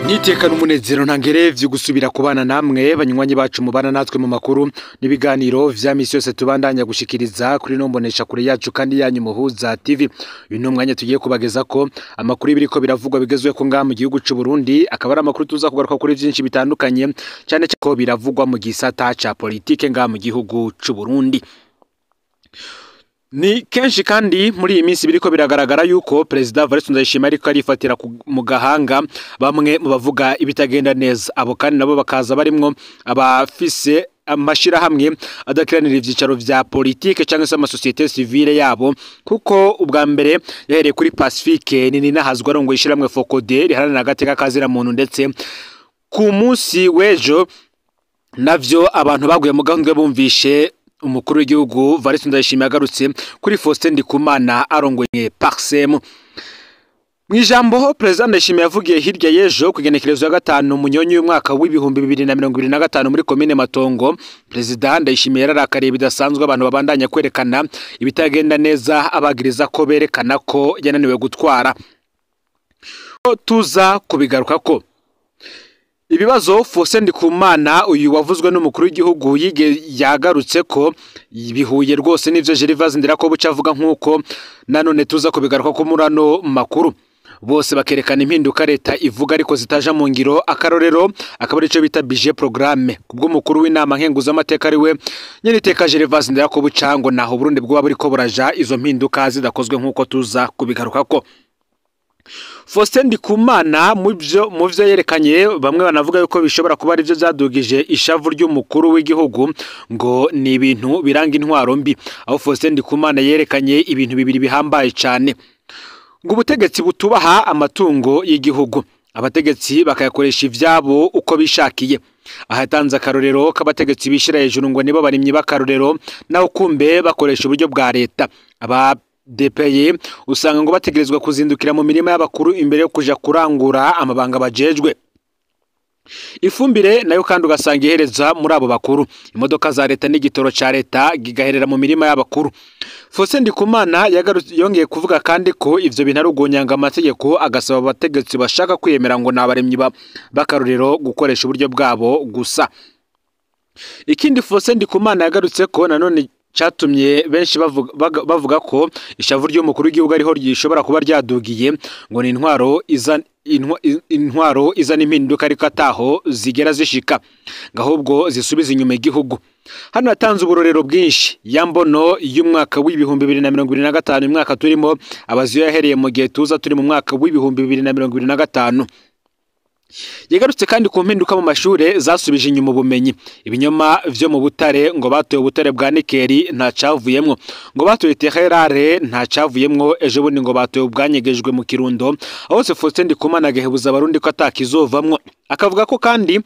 Niteka n'umunezero ntangerevye gusubira kubana namwe banywanyi bacu mubana natwe mu makuru n'ibiganiro vya misi yose tubandanya gushikiriza kuri nombonesha kure yacu kandi yanyu Muhuza TV. Uyu ni umwanya tugiye kubageza ko amakuru ibiriko biravugwa bigezwe ko ngaha mu gihugu c'u Burundi, akaba ari amakuru tuza kugaruka kuri vyinshi bitandukanye, cyane ko biravugwa mu gisata ca politike ngaha mu gihugu c'u Burundi. Ni kenshi kandi muri iyi minsi biriko biragaragara yuko Perezida Evariste Ndayishimiye ariko arifatira mu gahanga bamwe mu bavuga ibitagenda neza, abo kandi nabo bakaza barimwo abafise amashirahamwe adakiranira ivyicaro vya politike cyangwa se amasosiyete civile yabo, kuko ubwa mbere yahereye kuri Pacifique nini nahazwa arongoye ishiramwe Focode riharanira agateka kazira muntu, ndetse ku munsi w'ejo navyo abantu baguye mu gahundwe bumvishe umukuru w'igihugu Evariste Ndayishimiye agarutse kuri Faustin Ndikumana arongoye Parsem. Mwijambo President Ndayishimiye yavugiye hirya y'ejo ku igenekerezo ya 5 Munyonyi y'umwaka w'2025 muri komine Matongo, President Ndayishimiye yararakariye bidasanzwe abantu babandanya kwerekana ibitagenda neza, abagiriza ko berekana ko yananiwe gutwara. Tuza kubigaruka ko ibibazo Faustin Ndikumana uyu wavuzwe n'umukuru w'igihugu yige yagarutse ko bihuye rwose n'ivyo Gervais Ndirakobuca avuga, nkuko nanone tuza kubigaruka ko murano makuru bose bakerekana impinduka leta ivuga ariko zitaja mu ngiro. Akarorero akaba arico bita budget programme kubwo mukuru w'inama nkenguza amateka ari we nyeniteka Gervais Ndirakobuca, ngo naho Burundi bwo buriko buraja izo mpinduka zidakozwe, nkuko tuza kubigaruka ko. Faustin Ndikumana mu byo yerekanye bamwe banavuga yuko bishobora kuba ari byo byadugije ishavu ry'umukuru w'igihugu, ngo ni ibintu biranga intwaro mbi, aho Faustin Ndikumana yerekanye ibintu bibiri bihambaye cyane, ngo ubutegetsi butubaha amatungo y'igihugu, abategetsi bakayakoresha ivyabo uko bishakiye. Ahatanze akarorero k'abategetsi bishira hejuru ngo nibo barimyi b'akarorero, naho kumbe bakoresha uburyo bwa leta. Aba DPE usanga ngo bategerezwa kuzindukira mu mirima y'abakuru imbere yo kuja kurangura amabanga bajejwe. Ifumbire nayo kandi ugasanga ihereza muri abo bakuru, imodoka za leta n'igitoro ca leta gigaherera mu mirima y'abakuru. Faustin Ndikumana yongeye kuvuga kandi ko ivyo bintu ari ugonyanga amategeko, agasaba abategetsi bashaka kwiyemera ngo nabaremyi b'akarorero gukoresha uburyo bwabo gusa. Ikindi Faustin Ndikumana yagarutse ko nanone cyatumye benshi bavuga ko ishavu ry'umukuru w'igihugu ariho ryishobora kuba ryadugiye, ngo ni intwaro izana impinduka ariko ataho zigera zishika, ngahubwo zisubiza inyuma igihugu. Hano yatanze uburorero bwinshi ya mbono y'umwaka w'2025, umwaka turimo abaziyo yahereye mu gihe tuza turi mu mwaka w'2025. Yagarutse kandi ku mpinduka mu mashure zasubije inyuma ubumenyi, ibinyoma vyo mu butare ngo batoye ubutare bwa nikeri nta cavuyemwo, ngo batoye tererare nta cavuyemwo, ejo bundi ngo batoye ubwanyegejwe mu Kirundo. Aho se Faustin Ndikumana agahebuza abarundi ko atakizovamwo, akavuga ko kandi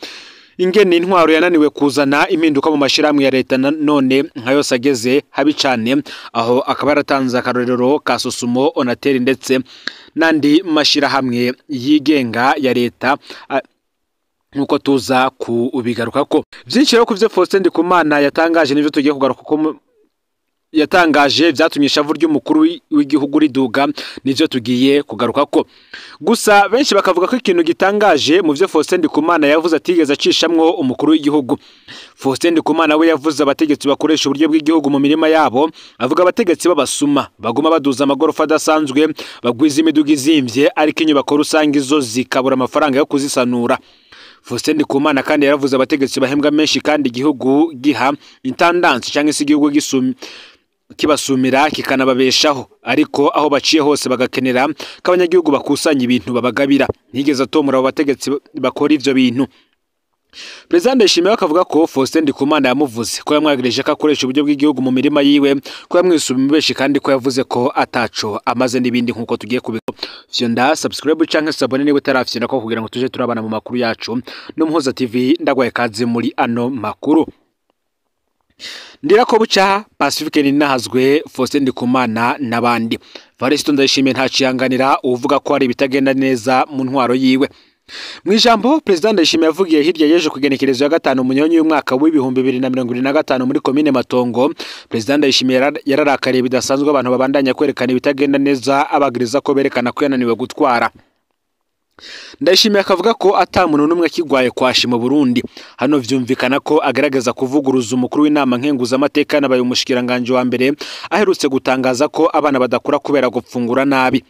ingene intwaro yananiwe kuzana impinduka mu mashiramwe ya leta none nka yose ageze habi cane, aho akaba yaratanze akarorero ka Sosumo, Onatel ndetse nandi mashirahamwe yigenga ya leta, nkuko tuza kubigaruka ko. Vyinshi rero kuvyo Faustin Ndikumana yatangaje nivyo tugiye kugaruka ko yatangaje vyatumye ishavu ry'umukuru w'igihugu riduga, nivyo tugiye kugaruka ko. Gusa benshi bakavuga ko ikintu gitangaje mu vyo Faustin Ndikumana yavuze atigeze acishamwo umukuru w'igihugu. Faustin Ndikumana we yavuze abategetsi bakoresha uburyo bw'igihugu mu mirima yabo, avuga abategetsi b'abasuma baguma baduza amagorofa adasanzwe, bagwiza imiduga izimvye, ariko inyubako rusange izo zikabura amafaranga yo kuzisanura. Faustin Ndikumana kandi yaravuze abategetsi bahembwa menshi kandi igihugu giha intendance cyangwa se igihugu kibasumira kikanababeshaho, ariko aho baciye hose bagakenera ko abanyagihugu bakusanya ibintu babagabira. Ntigeze atomora abo bategetsi bakora ivyo bintu. President Ndayishimiye akavuga ko Faustin Ndikumana yamuvuze ko yamwagirije ko akoresha uburyo bw'igihugu mu mirima yiwe, ko yamwisuma benshi kandi ko yavuze ko ataco amaze n'ibindi, nkuko tugiye kubiko. Fyonda subscribe canke sabone niba utarafyonda ko kugira ngo tuje turabana mu makuru yacu no Muhuza TV. Ndagwaye kaze muri ano makuru. Ndirakobuca Pacifique ninahazwe Faustin Ndikumana n'abandi. Evariste Ndayishimiye ntaciyanganira uvuga ko ari ibitagenda neza mu ntwaro yiwe. Mu ijambo President Ndayishimiye yavugiye hirya y'ejo ku igenekerezo ya 5 Munyonyi y'umwaka w'2025 muri komine Matongo, President Ndayishimiye yararakariye bidasanzwe abantu babandanya kwerekana ibitagenda neza, abagiriza ko berekana ko yananiwe gutwara. Ndayishimiye akavuga ko ata muntu n'umwe akigwaye kwashi mu Burundi. Hano vyumvikana ko agerageza kuvuguruza umukuru w'inama nkenguzamateka n'abaye umushikiranganje wa mbere aherutse gutangaza ko abana badakura kubera gupfungura nabi.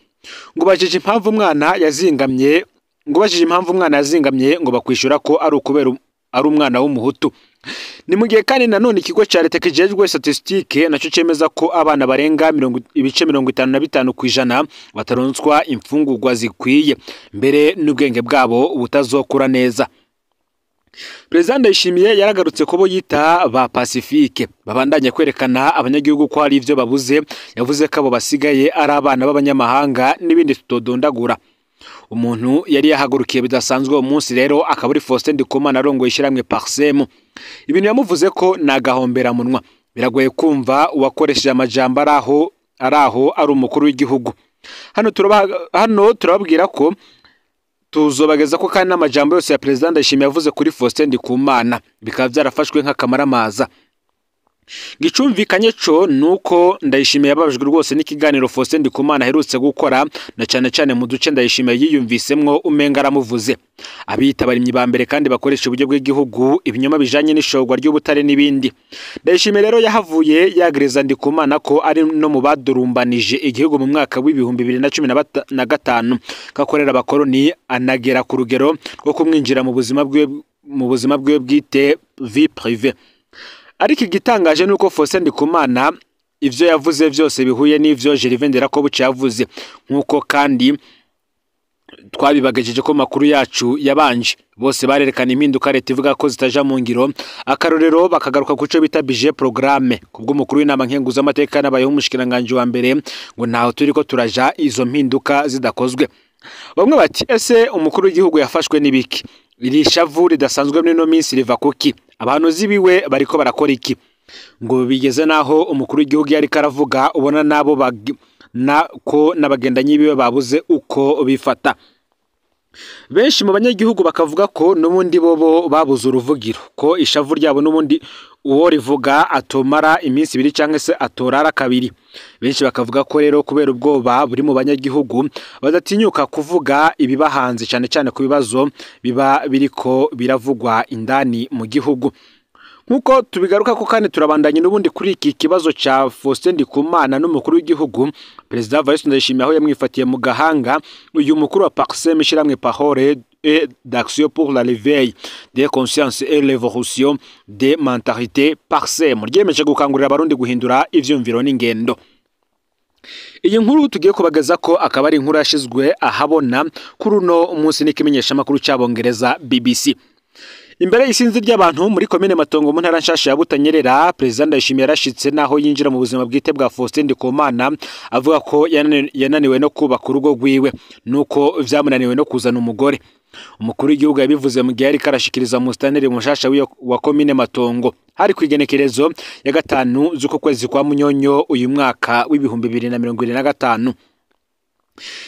Ngo bajije impamvu umwana yazingamye, ngo bajije impamvu umwana yazingamye ngo bakwishura ko ari ukubera ari umwana w'umuhutu. Ni mu gihe kandi nanone ikigo ca leta kijejwe statistique naco cemeza ko abana barenga 55% bataronswa imfungurwa zikwiye, mbere n'ubwenge bwabo butazokura neza. President Ndayishimiye yaragarutse ko bo yita ba Pacifique babandanye kwerekana abanyagihugu ko hari ivyo babuze. Yavuze ko abo basigaye ari abana b'abanyamahanga n'ibindi tutodondagura. Umuntu yari yahagurukiye bidasanzwe uwo munsi rero akaba ari Faustin Ndikumana arongoye ishyirahamwe Parsem. Ibintu yamuvuze ko nagahombera munwa. Biragoye kumva uwakoresheje amajambo araho ari umukuru w'igihugu. Hano turababwira ko tuzobageza ko kandi n'amajambo yose ya President Ndayishimiye yavuze kuri Faustin Ndikumana bikaba byarafashwe nk'akamaramaza. Gicumvikanye co nuko Ndayishimiye yababajwe rwose n'ikiganiro Faustin Ndikumana aherutse gukora, na cyane cyane mu duce Ndayishimiye yiyumvisemwo umenga aramuvuze. Abita abarimyi ba mbere kandi bakoresha uburyo bw'igihugu, ibinyoma bijanye n'ishogwa ry'ubutare n'ibindi. Ndayishimiye rero yahavuye yagereza Ndikumana ko ari no mu badurumbanije igihugu mu mwaka w'2015 kakorera abakoroni, anagera ku rugero rwo kumwinjira mu buzima bwiwe bwite, vie privée. Ariko igitangaje nuko Faustin Ndikumana ivyo yavuze vyose bihuye n'ivyo Gervais Nderakobuca yavuze, nkuko kandi twabibagejeje ko makuru yacu yabanje. Bose barerekana impinduka leta ivuga ko zitaja mu ngiro, akarorero bakagaruka kuco bita budget programme. Kubwo umukuru w'inama nkenguzamateka n'abayeho umushikiranganje wa mbere ngo ntaho turiko turaja izo mpinduka zidakozwe. Bamwe bati ese umukuru w'igihugu yafashwe n'ibiki? Iri shavu ridasanzwe muri no minsi riva kuki? Abahanuzi biwe bariko barakora iki? Ngo bigeze naho umukuru w'igihugu yari karavuga ubona nabo ko n'abagendanyi biwe babuze uko bifata. Benshi mu banyagihugu bakavuga ko n'ubundi bobo babuze uruvugiro, ko ishavu ryabo n'ubundi uwo rivuga atomara iminsi ibiri cyangwa se atorara kabiri. Benshi bakavuga ko rero kubera ubwoba buri mu banyagihugu badatinyuka kuvuga ibibahanze, cyane cyane ku bibazo biba biriko biravugwa indani mu gihugu. Nkuko tubigaruka ko kandi turabandanye n'ubundi kuri iki kibazo ca Faustin Ndikumana n'umukuru w'igihugu President Evariste Ndayishimiye, aho yamwifatiye mu gahanga uyu mukuru wa Parsem, ishyirahamwe Parole et d'action pour la l'éveil des consciences et l'évolution des mentalités, Parsem, ryemeje gukangurira abarundi guhindura ivyumviro n'ingendo. Iyi nkuru tugiye kubagaza ko akaba ari inkuru yashizwe ahabona kuri uno munsi n'ikimenyeshamakuru c'Abongereza BBC. Imbere y'isinzi ry'abantu muri komine Matongo mu ntara nshasha ya Butanyerera, President Ndayishimiye yarashitse naho yinjira mu buzima bwite bwa Faustin Ndikumana, avuga ko yananiwe no kubaka urugo rwiwe nuko vyamunaniwe no kuzana umugore. Umukuru w'igihugu yabivuze mu gihe yariko arashikiriza musitanteri mushasha wa komine Matongo. Hari kwigenekerezo ya 5 z'uko kwezi kwa Munyonyo uyu mwaka w'2025.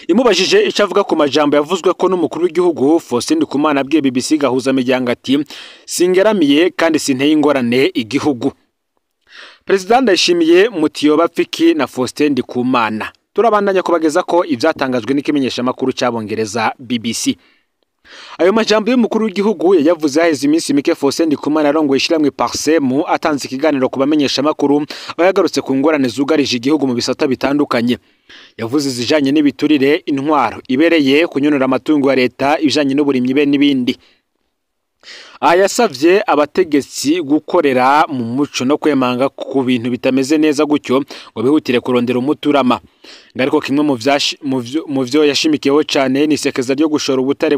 Imubajije icyo avuga ku majambo yavuzwe ko n'umukuru w'igihugu, Faustin Ndikumana abwiye BBC gahuza miryango ati singeramiye kandi sinteye ingorane igihugu. President Ndayishimiye Mutiyoba Pfiki na Faustin Ndikumana. Turabandanya kubageza ko ivyatangajwe n'ikimenyesha makuru c'Abongereza BBC. Ayo majambo y'umukuru w'igihugu yayavuze haheze iminsi mike Faustin Ndikumana arongoye ishyirahamwe Parsem atanze ikiganiro ku bamenyesha makuru, aho yagarutse ku ngorane zugarije igihugu mu bisata bitandukanye. Yavuze izijanye n'ibiturire, intwaro ibereye, kunyonora amatungo ya leta, ibijanye n'uburimyi be n'ibindi. Aha yasavye abategetsi gukorera mu muco no kwemanga ku bintu bitameze neza gutyo ngo bihutire kurondera umuturama. Ariko kimwe mu vyo yashimikiyeho cane ni isekeza ryo gushora ubutare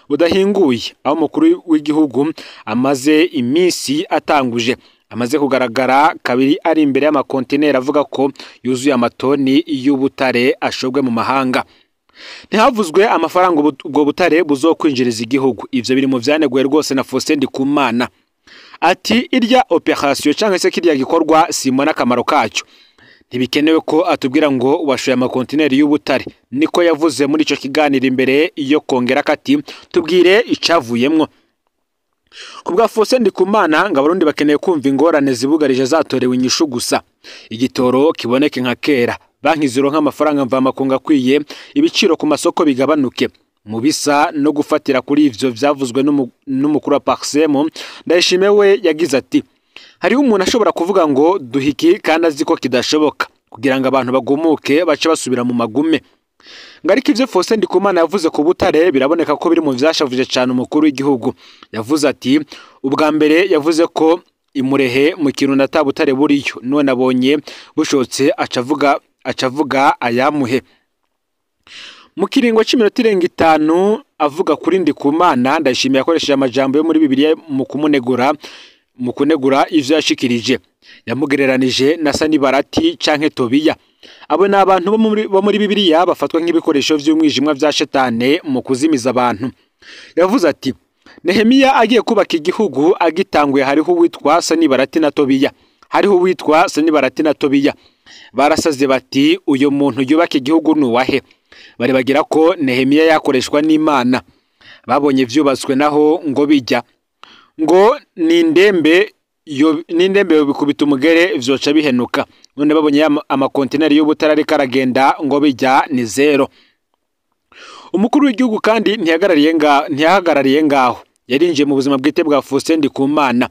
budahinguye, aho umukuru w'igihugu amaze iminsi atanguje. Amaze kugaragara kabiri ari imbere y'amakontineri avuga ko yuzuye amatoni y'ubutare ashobwe mu mahanga. Ntihavuzwe amafaranga ubwo butare buzokwinjiriza igihugu. Ivyo biri mu vyaneguwe rwose na Faustin Ndikumana. Ati irya operation canke se kirya gikorwa simbona akamaro kacyo. Ntibikenewe ko atubwira ngo washoye amakontineri y'ubutare. Niko yavuze muri ico kiganiro imbere yo kongera kati tubwire icavuyemwo. Kubwa Faustin Ndikumana ngo abarundi bakeneye kumva ingorane zibugarije zatorewe inyishu gusa. Igitoro kiboneke nka kera, banki zironka amafaranga mvamakungu akwiye, ibiciro ku masoko bigabanuke. Mu bisa no gufatira kuri ivyo vyavuzwe n'umukuru wa Parsem, Ndayishimiye we yagize ati: hariho umuntu ashobora kuvuga ngo duhiki kandi azi ko kidashoboka, kugira ngo abantu bagumuke bace basubira mu magume. Ngo ariko ivyo Faustin Ndikumana yavuze ku butare biraboneka ko biri mu vyashavuje cane umukuru w'igihugu. Yavuze ati: ubwa mbere yavuze ko imurehe mu Kirundo ata butare buriyo, none abonye bushotse acavuga ayamuhe. Mu kiringo c'iminota irenga 5 avuga kuri Ndikumana, Ndayishimiye yakoresheje amajambo yo muri Bibiliya mu kumunegura, mu kunegura ivyo yashikirije. Yamugereranije na Sanibarati canke Tobiya. Abo ni abantu bo muri Bibiliya bafatwa nk'ibikoresho vy'umwijima vya shetane mu kuzimiza abantu. Yavuze ati: Nehemiya agiye kubaka igihugu agitanguye hariho uwitwa Sanibarati na Tobiya. Hariho uwitwa Sanibarati na Tobiya. Barasaze bati uyu muntu yubaka igihugu nuwahe? Bari bagira ko Nehemiya yakoreshwa n'Imana. Babonye vyubatswe naho ngo bijya ngo nindembe yo nindembe bikubita umugere vyoca bihenuka. None babonye amakontineri y'ubutare ariko aragenda ngo bijya ni zero. Umukuru w'igihugu kandi ntiyahagarariye ngaho, yarinjiye mu buzima bwite bwa Faustin Ndikumana.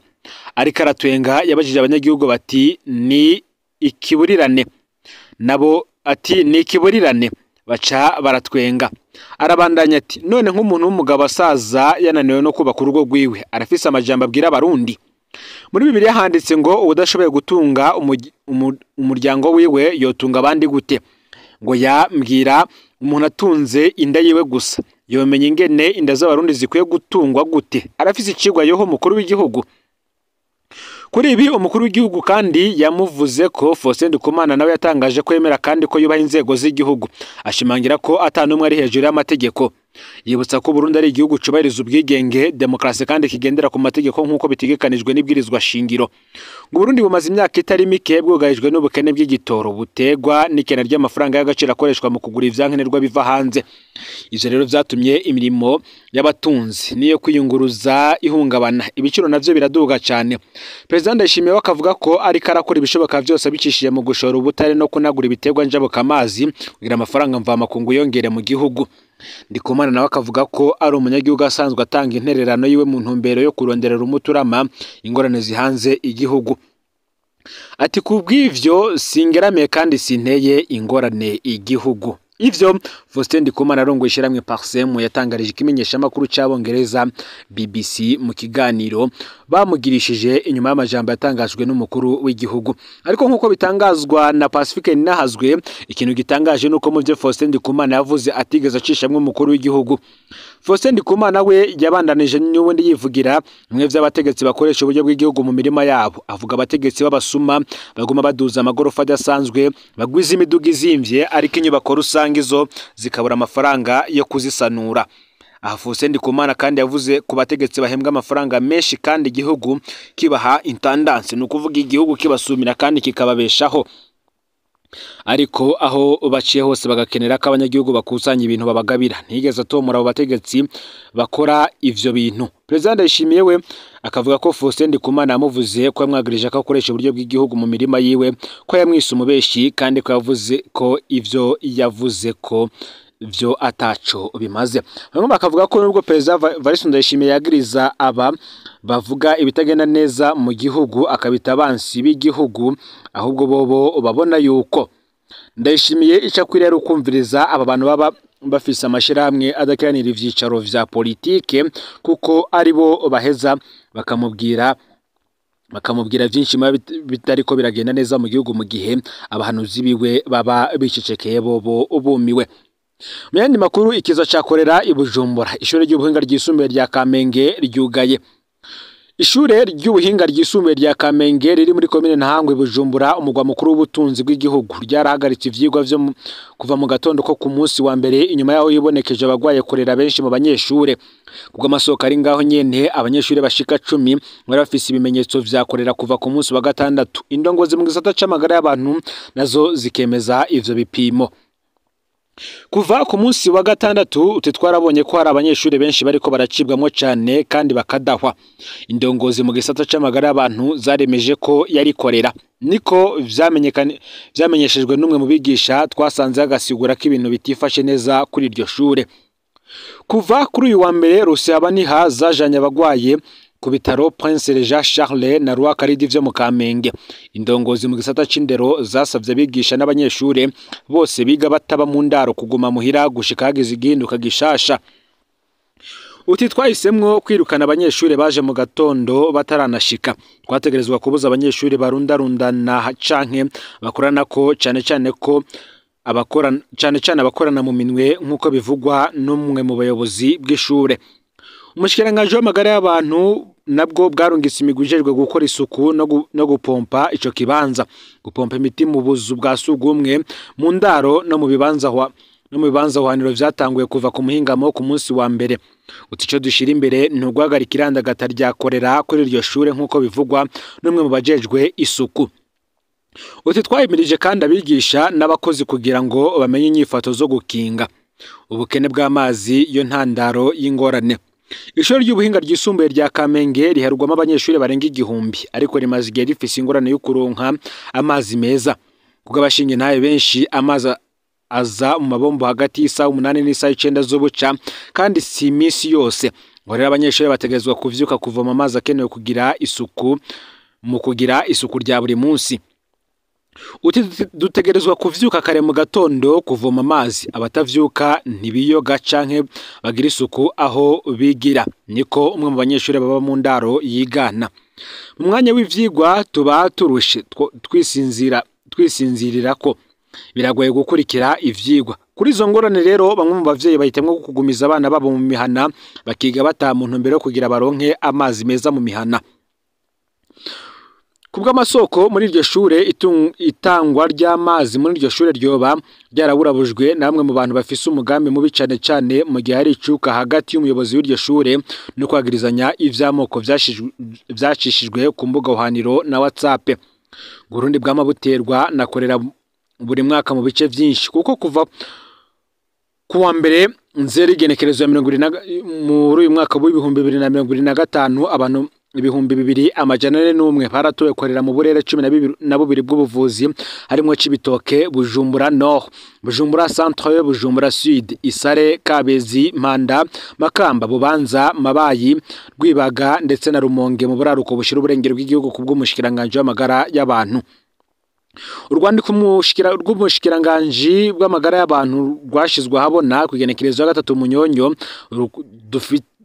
Ariko aratwenga yabajije abanyagihugu bati ni ikiburirane, nabo ati ni ikiburirane, baca baratwenga. Arabandanya ati none nk'umuntu w'umugabo asaza yananiwe no kubaka urugo rwiwe arafise amajambo abwira abarundi. Muri Bibiliya handitse ngo uwudashoboye gutunga umuryango wiwe yotunga abandi gute? Ngo yambwira umuntu atunze inda yiwe gusa yomenya ingene inda z'abarundi zikwiye gutungwa gute? Arafise icigwa yoho mukuru w'igihugu. Kuri ibi umukuru w'igihugu kandi yamuvuze ko Faustin Ndikumana nawe yatangaje ko yemera kandi ko yubaha inzego z'igihugu, ashimangira ko atanumwe ari hejuru y'amategeko. Yibutsa ko Burundi ari igihugu cubahiriza ubwigenge, demokarasi kandi kigendera ku mategeko nk'uko bitegekanijwe n'ibwirizwa shingiro. Ngo Burundi bumaze imyaka itari mike bwugarijwe n'ubukene bw'igitoro butegwa n'ikena ry'amafaranga y'agaciro akoreshwa mu kugura ivyankenerwa biva hanze. Ivyo rero vyatumye imirimo y'abatunzi niyo kwiyunguruza ihungabana, ibiciro navyo biraduga cane. President Ndayishimiye akavuga ko ariko arakora ibishoboka vyose abicishije mu gushora ubutare no kunagura ibiterwa njabukamazi kugira amafaranga mvamakungu yongere mu gihugu. Ndikumana nawe akavuga ko ari umunyagihugu asanzwe atanga intererano yiwe mu ntumbero yo kuronderera umuturama ingorane zihanze igihugu. Ati kubw'ivyo singeramiye kandi sinteye ingorane igihugu. Ivyo Faustin Ndikumana arongoye ishyirahamwe Parsem yatangarije ikimenyeshamakuru c'Abongereza BBC mu kiganiro bamugirishije inyuma y'amajambo yatangajwe n'umukuru w'igihugu. Ariko nk'uko bitangazwa na Pacifique Ninahazwe, ikintu gitangaje nuko mu byo Faustin Ndikumana yavuze atigeze acishamwe umukuru w'igihugu. Faustin Ndikumana we yabandanije n'ubundi yivugira mwe vy'abategetsi bakoresha uburyo bw'igihugu mu mirima yabo. Avuga abategetsi b'abasuma baguma baduza amagorofa adasanzwe, bagwiza imiduga izimvye ariko inyubako rusange izo zikabura amafaranga yo kuzisanura. Aha Faustin Ndikumana kandi yavuze ku bategetsi bahembwa amafaranga menshi kandi igihugu kibaha intendance, ni ukuvuga igihugu kibasumira kandi kikababeshaho, ariko aho baciye hose bagakenera ko abanyagihugu bakusanya ibintu babagabira. Ntiyigeze atomora abo bategetsi bakora ivyo bintu. President Ndayishimiye we akavuga ko Faustin Ndikumana yamuvuze ko yamwagirije ko akoresha uburyo bw'igihugu mu mirima yiwe, ko yamwise umubeshi kandi ko yavuze ko ivyo yavuze ko vyo ataco bimaze. Bamwe bakavuga ko nubwo President Evariste Ndayishimiye yagiriza aba bavuga ibitagenda neza mu gihugu akabita abansi b'igihugu, ahubwo bobo babona yuko Ndayishimiye ico akwiriye ari ukumviriza aba bantu baba bafise amashirahamwe adakiranira ivyicaro vya politike, kuko aribo baheza bakamubwira vyinshi bitariko biragenda neza mu gihugu, mu gihe abahanuzi biwe baba bicecekeye bobo bumiwe. Mu yandi makuru, ikiza ca korera i Bujumbura, ishure ry'ubuhinga ryisumbuye rya Kamenge ryugaye. Ishure ry'ubuhinga ryisumbuye rya Kamenge riri muri komine Ntahangwa i Bujumbura, umugwa mukuru w'ubutunzi bw'igihugu, ryarahagaritse ivyigwa vyo kuva mu gatondo ko ku munsi wa mbere, inyuma yaho yibonekeje abagwaye korera benshi mu banyeshure. Kubwo amasoko ari ngaho nyene, abanyeshure bashika 10 bari bafise ibimenyetso vya korera kuva ku munsi wa gatandatu. Indongozi mu gisata c'amagara y'abantu nazo zikemeza ivyo bipimo. Kuva ku munsi wa gatandatu twarabonye ko hari abanyeshuri benshi bariko baracibwamwo cane kandi bakadahwa. Indongozi mu gisata c'amagara y'abantu zaremeje ko yari korera. Niko vyamenyeshejwe n'umwe mu bigisha twasanze agasigura ko ibintu bitifashe neza kuri iryo shure. Kuva kuri uyu wa mbere Rusabaniha zajanye abagwaye ku bitaro Prince Jean Charles na Roi Karidi vyo mu Kamenge. Indongozi mu gisata c'indero zasavye abigisha n'abanyeshure bose biga bataba mu ndaro kuguma muhira gushika hagize igihinduka gishasha. Uti twahisemwo kwirukana abanyeshure baje mu gatondo bataranashika. Twategerezwa kubuza abanyeshure barundarundana canke bakorana ko cane cane ko abakorana cane cane abakorana mu minwe nk'uko bivugwa n'umwe mu bayobozi bw'ishure. Umushikiranganji w'amagara y'abantu nabwo bwarungitse imigwi ijejwe gukora isuku no gupompa ico kibanza, gupompa imiti mu buzu bwa sugumwe mu ndaro no mu bibanza hwaniro vyatanguye kuva ku muhingamo ku munsi wa mbere. Uti ico dushira imbere ni uguhagarika irandagata rya korera kuri iryo shure nk'uko bivugwa n'umwe mu bajejwe isuku. Uti twahimirije kandi abigisha n'abakozi kugira ngo bamenye inyifato zo gukinga ubukene bw'amazi yo ntandaro y'ingorane. Ishuri ry'ubuhinga ryisumbuye rya Kamenge riharugwamo abanyeshuri barenga 1000 ariko rimaze igihe rifise ingorane yo kuronka amazi meza. Kuko abashinge ntaye benshi amazi aza mu mabombo hagati y'isaha 8 n'isaha 9 z'ubuca kandi si iminsi yose. Ngo rero abanyeshuri bategerezwa kuvyuka kuvoma amazi akenewe kugira isuku mu kugira isuku rya buri munsi. Uti dutegerezwa kuvyuka kare mu gatondo kuvoma amazi, abatavyuka ntibiyoga canke bagira isuku aho bigira, niko umwe mu banyeshuri baba mu ndaro yigana. Mu mwanya w'ivyigwa tuba turushe twisinzirira ko biragoye gukurikira ivyigwa. Kuri izo ngorane rero bamwe mu bavyeyi bahitemwo kugumiza abana babo mu mihana bakiga bata mu ntumbero yo kugira baronke amazi meza mu mihana. Kubw'amasoko muri iryo shure itangwa ry'amazi muri iryo shure ryoba ryaraburabujwe namwe mu bantu bafise umugambi mubi cane cane mu gihe hari icuka hagati y'umuyobozi w'iryo shure no kwagirizanya ivy'amoko vyacishijwe ku mbuga hwaniro na WhatsApp. Burundi bwama buterwa na korera buri mwaka mu bice vyinshi kuko kuva kuwa mbere nzeri igenekerezo ya 20 muri uyu mwaka w'ibihumbi 2025 abantu 2401 baratowe korera mu burere 12 bw'ubuvuzi harimo Cibitoke, Bujumbura Nord, Bujumbura Centre, Bujumbura Sud, Isare, Kabezi, Manda, Makamba, Bubanza, Mabayi, Rwibaga ndetse na Rumonge mu buraruko bushira uburengero bw'igihugu kubw'umushikiranganje w'amagara y'abantu. Urwandiko rw'umushikiranganji bw'amagara y'abantu rwashizwe ahabona kugenekerezo ya 3 Munyonyo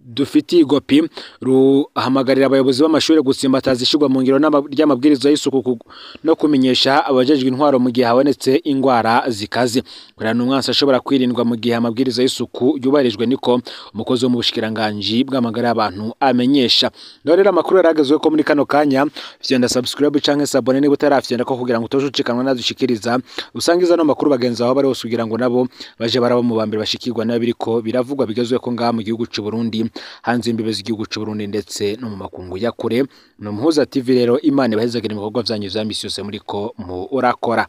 dufiti igopi ruhamagarira abayobozi b'amashuri gutsimbataza ishirwa mu ngiro ry'amabwiriza y'isuku no kumenyesha abajejwe intwaro mu gihe habonetse ingwara zikaze. Kurana umwansi ashobora kwirindwa mu gihe amabwiriza y'isuku yubahirijwe, niko umukozi wo mu bushikiranganji bw'amagara y'abantu amenyesha. Ngaho rero amakuru yaragezwe ko muri kano kanya, fyenda subscribe canke s'abonner niba utarafyenda ko kugira ngo utojucikanwa nadushikiriza usangiza no makuru bagenzi aho bari hose kugira ngo nabo baje baraba mu bambere bashikirwa n'abiriko biravugwa bigezwe ko ngaha mu gihugu c'u Burundi, hanze imbibe z'igihugu c'u Burundi ndetse no mu makungu ya kure. No Muhuza TV rero, Imana ibahezagire mu bikorwa vyanyu vya misi yose muriko murakora.